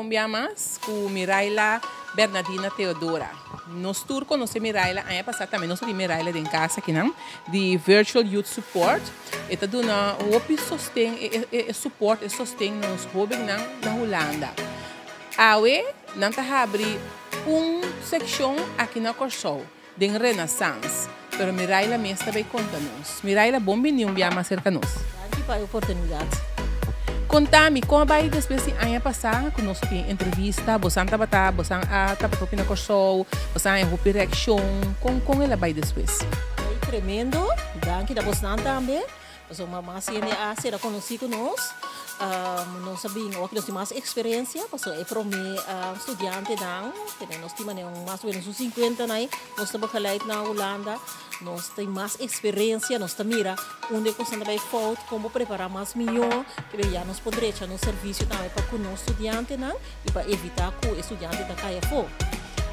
un bia mas ku Miraila Bernadina Theodora. Nos tur konosé Miraila, aña pasá tambe nos a tin Miraila den kas akinan di Virtual Youth Support. E ta duna hopi sosten, e support, e sosten na nos hóbennan na Hulanda. Awe nan ta habri un sekshon aki na Kòrsou, den Renaissance. Pero Miraila mes ta bay konta nos. Miraila, bon bini un bia mas serka nos. Danki pa e oportunidat. Konta mi, kon a bai despues di aña pasá ku nos a tin entrevista? Bosan tabata, bosan a tabata hopi na Kòrsou, bosan a haña hopi reakshon. Kon kon el a bai despues? Bai tremendo. Danki na bosnan tambe. Pasobra mas hende a sera konosí ku nos. Nos a bin awor ku nos tin mas eksperensia pasobra e promé studiantenan, kende nos tin manera un mas o menos un sinkuenta nai, nos ta begeleid na Hulanda. Nos tin mas eksperensia, nos ta mira unda e kosnan ta bai fout, kon bo prepará mas mihó, kende ya nos por drecha nos servisio tambe pa ku nos studiantenan. I pa evitá ku e studiante ta kai afó.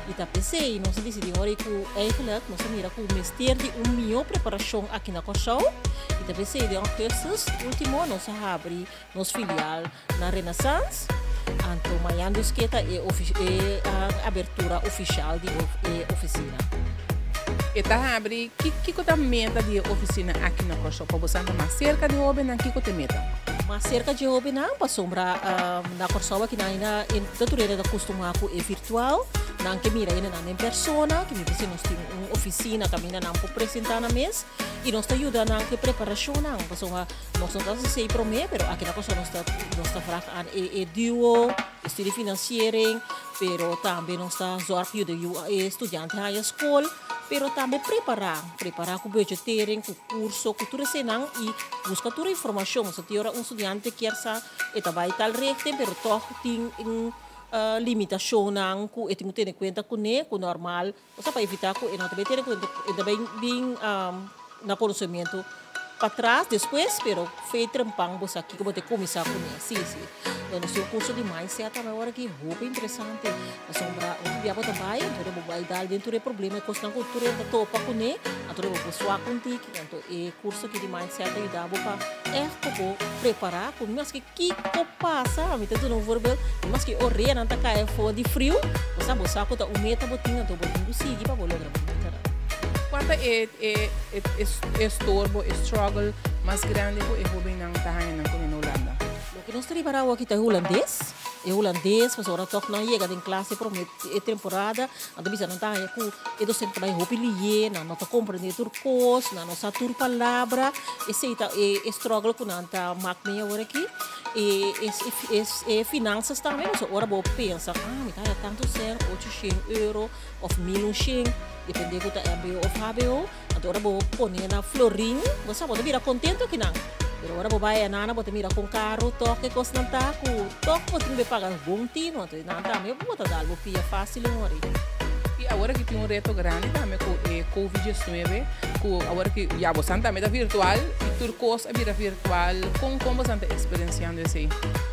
I ta p'esei nos a disidí ora ku eigenlijk nos a mira ku mester di un mihó preparashon aki na Kòrsou. I ta p'esei den ougùstùs último nos a habri nos filial na Renaissance. Anto mañan dus ke ta e e abertura ofishal di e ofisina. E ta habri, kiko ta meta di e ofisina aki na Kòrsou? Pa bo sa ta mas serka di hóbennan, kiko ta e meta? Mas serka dje hóbennan pasobra Na Kòrsou aki nan ainda ta tur hende ta kustumá ku e virtual. Nan ke mira hende nan den persona, ke mi bisa nos tin un ofisina kaminda nan por presentá nan mes i nos ta yuda nan ku e preparashonnan. Pasobra nos no ta hasi esei promé, pero aki na Kòrsou nos ta nos ta vrag aan e duo, e studiefinanciering, pero tambe nos ta zòrg yuda yu e studiante haña skol, pero tambe prepará, prepará ku budgetering, ku kurso, ku tur eseinan i buska tur informashon. Pasobra tin ora un studiante kier sa. E ta bai tal richting pero tog tin un limitashonnan ku e tin ku tene kuenta kuné ku normal osea pa evitá ku e no ta bai tene kuenta e ta bai bin na konosementu patras despues pero fe trempan bo sa kiko bo ta kuminsá kuné si si nos tin un kurso di mindset tambe awor aki hopi interesante pasobra hopi bia bo ta bai anto bo bai dal den tur e problema e kosnan ku tur hende ta topa kuné anto bo por suak un tiki anto e kurso aki di mindset ta yuda bo pa Ègt ku bo prepará ku maske kiko pasa, mi ta duna un voorbeeld, maske e oreanan ta kai afó di friu, bo sa bo sa ku ta un meta bo tin, anto bo tin ku sigui pa bo logra bo metanan. Kua ta e e estorbo, e struggle mas grandi ku e hóbennan ta haña nan ku na Hulanda? Loke nos ta ripará awor aki ta e hulandes. E hulandes, pasobra tòg nan yega den klas e promé e temporada, nan ta bisa nan ta haña ku e dosente ta bai hopi lié, nan no ta komprendé tur kos, nan no sa tur palabra. Esei ta e e struggle ku nan ta mak mee awor aki. E e e finansas tambe, pasobra ora bo pensa, ah mi ta haña tantu sèn, ocho shen euro òf mil un shen, dependé ku ta mbo òf hbo. Anto ora bo pone na florin, bo sa bo ta bira contento akinan. Pero ora bo bai anana bo ta mira con caro toch e cosnan ta cu toch bo tin be paga bon tino. Anto nan tambe bo ta dal bo pia facil un ori. Y awor aki tin un reto grandi tambe cu e covid 19 cu awor aki ya bosan tambe ta virtual y tur cos a bira virtual. Con con bosan ta experienciando esey?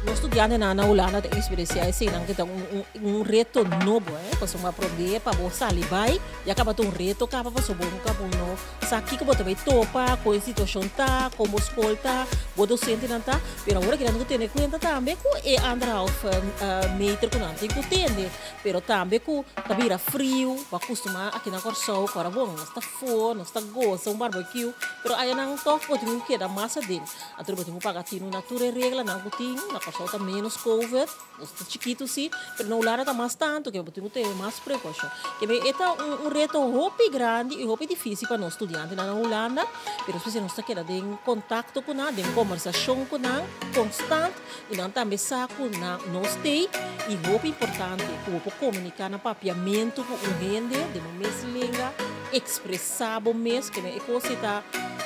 Nos studiantenan na Hulanda ta experiencia esey nan ke ta un un reto nobo eh pasobra aprende pa bo sali bai. Ya kaba ta un reto kaba pasobra bo nunka bo no sa kiko bo ta bai topa, kon e situashon ta, kon bo skol ta, bo dosentenan ta. Pero awor aki nan tin ku tene kuenta tambe ku e anderhalf meter ku nan tin ku tende. Pero tambe ku ta bira friu, bo a kustumá aki na Kòrsou ku ora bon nos ta for, nos ta gosa un barbekiu, pero ayanan tòg bo tin ku keda mas aden. Anto bo tin ku paga tinu na tur e reglanan ku tin. Na Kòrsou ta ménos covid. Nos ta chikitu si, pero na Hulanda ta mas tantu ke bo tin ku tene mas prekoushon. Ke men e ta un un reto hopi grandi i hopi difisil pa nos studiantenan na Hulanda, pero spesial nos ta keda den kontakto ku nan, den kombersashon ku nan konstant i nan tambe sa ku nan nos t'ei i hopi importante ku bo por komuniká na papiamentu ku un hende den bo mes lenga, ekspresá bo mes, ke men e kos ei ta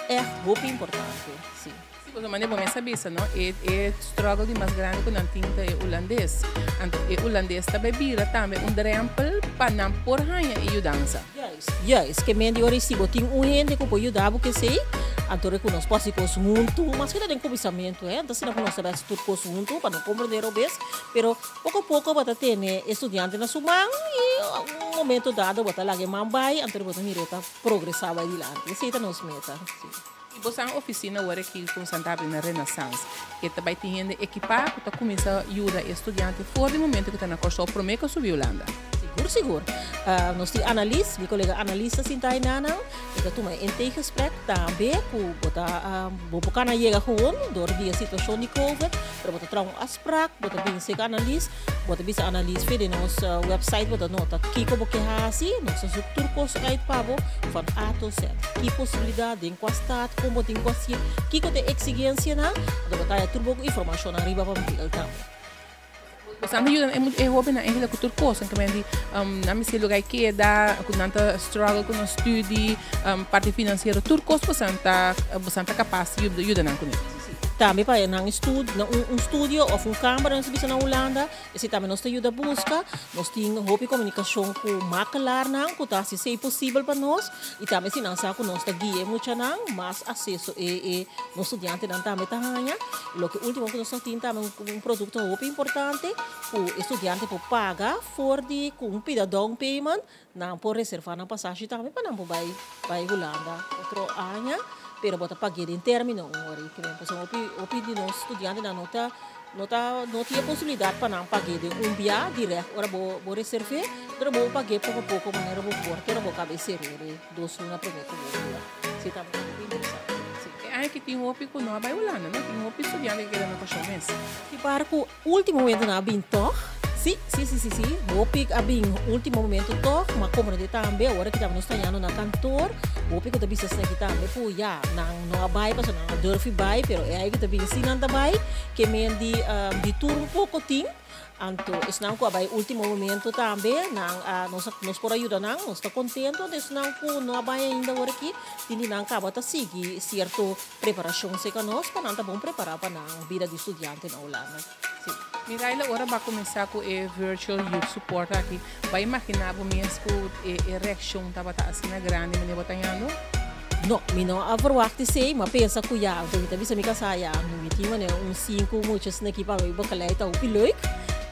ègt hopi importante, si. Sí, pasobra manera bo mes a bisa, no, e e struggle di mas grandi ku nan tin ta e hulandes. Anto e hulandes ta bai bira tambe un drempel pa nan por haña e yudansa. Juist, juist. Ke men di ora si bo tin un hende ku por yuda bo ku esei, anto ku nos por hasi kos huntu, maske ta den kuminsamentu, he, anto asina ku nos ta bai hasi tur kos huntu pa no komprende robes, pero poko poko bo ta tene e studiante na su man i un momento dado bo ta laga e man bai, anto bo ta mira e ta progresa bai dilanti. Esei ta nos meta, sí. I boso ofisina awor aki ku Santa na Renaissance. E tambe tin ekipá ku ta kuminsá yuda studiante for di momento ku ta na Kòrsou promé ku subi Hulanda. Sigur, sigur. Nos tin analis, mi kolega analista sintá einan, e ta tuma intakegesprek tambe ku bo ta bo por kana yega gewoon door di situashon di COVID, pero bo ta traha un afspraak, bo ta bin serka analis, bo ta bisa analis via di nos website, bo ta nota kiko bo ke hasi, nos ta zoek tur kos uit pa bo van A tot Z. Ki posibilidat, den kua stad, kon bo tin ku hasi, kiko ta e eksigensianan, anto bo ta haya tur bo informashonnan riba papel tambe. Boso ta yuda e hóbennan eigenlijk ku tur kos, ku men di nan mester lugá keda, ku nan ta struggle ku nan studie, parti finansiero, tur kos boso ta kapas di yuda nan kuné. Tambe pa nan un studio òf un kamber nan bisa na Hulanda, esei tambe nos ta yuda buska, nos tin hopi komunikashon ku makelaarnan, ku ta hasi esei posibel pa nos, i tambe si nan sa ku nos ta guia muchanan, mas akseso e nos studiantenan tambe ta haña. Loke último ku nos tin tambe un produkto hopi importante, ku e studiante por paga for di ku un pida down payment, nan por reservá nan pasashi tambe pa nan por bai Hulanda otro aña, pero bo ta paga den término un ora. I pasobra hopi hopi di nos studiantenan no tin e posibilidat pa nan paga den un bia dirèkt ora bo reserv'é, pero bo paga poko poko manera bo por, te ora bo kaba e serere 2 luna promé ku bo bula. Esei tambe ta hopi interesante. Si. E aña aki tin hopi ku no a bai Hulanda, no? Tin hopi studiante ku keda na Kòrsou mes. Ki par ku último momento nan a bin tòg. Si. Hopi a bin último momento tòg, ma komprendé tambe ora ku tambe nos ta hañando na kantor, hopi ku ta bisa esaki tambe ku ya, nan no a bai pasobra nan a durf bai, pero e ai ku ta bin si nan ta bai, ke men di tur un poko tin. Anto esnan ku a bai último momento tambe, nan a nos por a yuda nan, nos ta kontentu. Esnan ku no a bai ainda awor aki, tin di nan kaba ta sigui sierto preparashon serka nos, pa nan ta bon prepará pa nan bida di studiante na Hulanda. Si. Miraila, ora bo a kuminsá ku e virtual youth support aki, bo a imaginá bo mes ku e reakshon tabata asina grandi manera bo ta hañando? No, mi no a verwacht esei, m'a pensa ku ya, anto mi ta bisa mi kasá ya, mi tin manera un sinku muchas aki pa mi begeleid ta hopi leuk,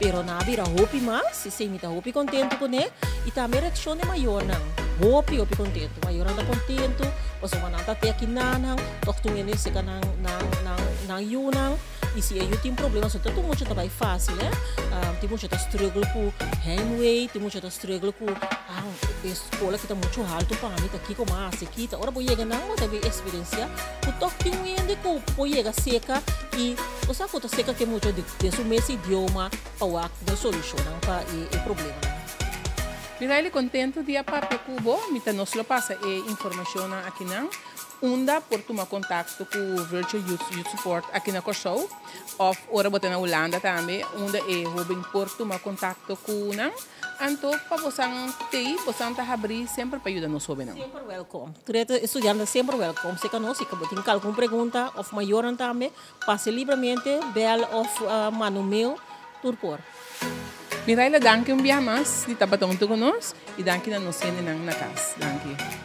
pero nan a bira hopi mas, esei mi ta hopi kontentu kuné, i tambe reakshon di mayornan, hopi hopi kontentu, mayornan ta kontentu, pasobra nan ta te aki nanan, tòg tur hende seka nan nan nan nan yunan, i si e yu tin problema, so ta tur mucha ta bai fásil, eh, tin mucha ta struggle ku heimwee, tin mucha ta struggle ku ah, e skola aki ta muchu haltu pa mi, ta kiko m'a hasi kita. Ora bo yega nan, bo ta bin eksperensiá ku tòg tin un hende ku por yega seka i bo sa ku ta seka ke mucha den su mes idioma pa wak den solushonnan pa e problemanan. Miraila, kontentu di a papia ku bo. Mi ta nos lo pasa e informashonnan akinan. Unda por tuma kontakto ku Virtual Youth Support aki na Kòrsou òf ora bo ta na Hulanda tambe, unda e hóben por tuma kontakto ku nan. Anto pa bosan tei, bosan ta habrí semper pa yuda nos hóbennan. Semper welkom. Tur e studiantenan semper welkom. Serka nos, si bo tin algun pregunta òf mayornan tambe, pasa libremente, bèl òf manda un mail, tur por. Miraila, danki un bia mas di tabata huntu ku nos i danki na nos hendenan na kas. Danki.